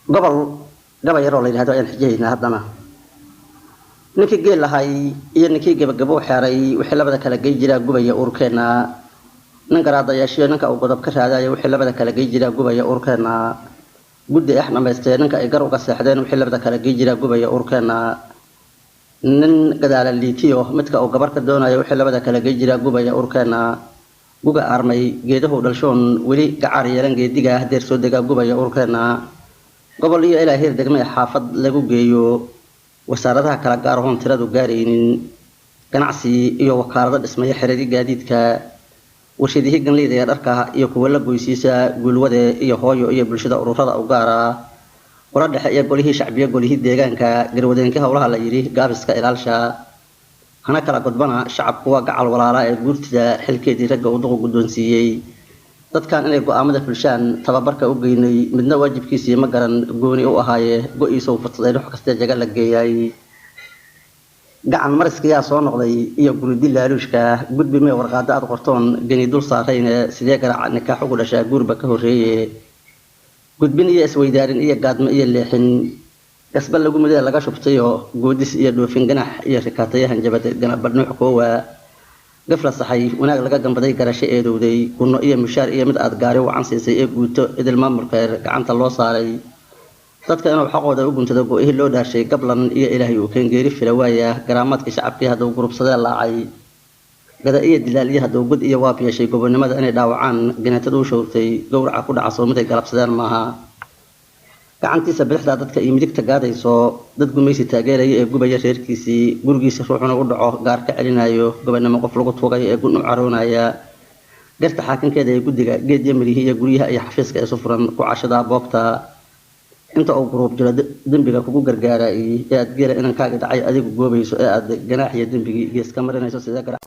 Gobol gabay yaroo la yidhahdo ayaan xijahaynaa haddana. Ninkii geel lahay iyo ninkii gebagabo xeeray, wixii labada kala gey jiraa gubaya uurkeenna. Nin garaadayaashiyo ninka uu godob ka raadayo, wixii labada kala gey jiraa gubaya uurkeenna. Guddi ex dhamaystee ninka ay gar uga seexdeen, wixii labada kala gey jiraa gubaya uurkeenna. Nin gadaala liitiyo midka uu gabar ka doonayo, wixii labada kala gey jiraa gubaya uurkeenna. Guga aarmay geedahu dhalshoon weli gacaar yeelan, geediga deer soo degaa gubaya uurkeenna. Gobol iyo ilaa heer degme xaafad lagu geeyo, wasaaradaha kala gaar ahoon tiradu gaaraynin, ganacsi iyo wakaalado dhismaya, xeradi gaadiidka, warshadihii ganleyda ee dharka iyo kuwa la goysiisa, guulwade iyo hooyo iyo bulshada ururada u gaara, qolo dhexe iyo golihii shacbiya, golihii deegaanka, garwadeenkii howlaha la yidhi gaabiska ilaalsha, hana kala gudbana shacabku waa gacal walaalaa ee guurtida xilkeedii ragga uu duqu guddoonsiiyey. Dadkan inay go'aamada fulshaan tababarka u geynay, midna waajibkiisii ma garan gooni u ahaaye, go-iisa uu fursaday ruux kastee jaga la geeyay. Gacan mariskiyaa soo noqday iyo guridi laaluushka, gudbi mee warqaado aad qortoon geni dul saarayne, sidee garaaca nikaax ugu dhashaa guurba ka horreeye? Gudbin iyo isweydaarin iyo gaadmo iyo leexin, gasba lagu mudee laga shubtayo, goodis iyo dhoofin, ganax iyo rikaatayahan jabad ganabadhnuuc koowa, gaf la saxay, wanaag laga gambaday, garasho eedowday, gunno iyo mushaar iyo mid aad gaari wacan siisay ee guuto idil maamulkeer gacanta loo saaray. Dadka inuu xaqooda u guntado go-ihii loo dhaarshay, gablan iyo ilaahay uu keengeeri fila waaya. Garaamaadkii shacabkii hadduu gurubsadee laacay, gada iyo dilaal iyo hadduu god iyo waab yeeshay, gobonnimada inay dhaawacaan ganaatadu u showrtay, gowraca ku dhaca soo miday galabsadeen maaha. Gacantiisa bidixdaa dadka iyo midigta gaadayso, dad gumaysi taageeraya ee gubaya reerkiisii, gurigiisa ruuxuna u dhaco gaar ka celinayo, gobonnimo qof lagu tuugay ee gun u caroonaya, garta xaakinkeeda ee guddiga geed iyo mirihii iyo guryaha iyo xafiiska isu furan ku cashadaa boobta, inta uu guruub jiro dembiga kugu gargaaraay ee aad geela inankaaga dhacay adigu goobayso ee aad ganaaxiyo dembigii gees ka marinayso, sidee garaac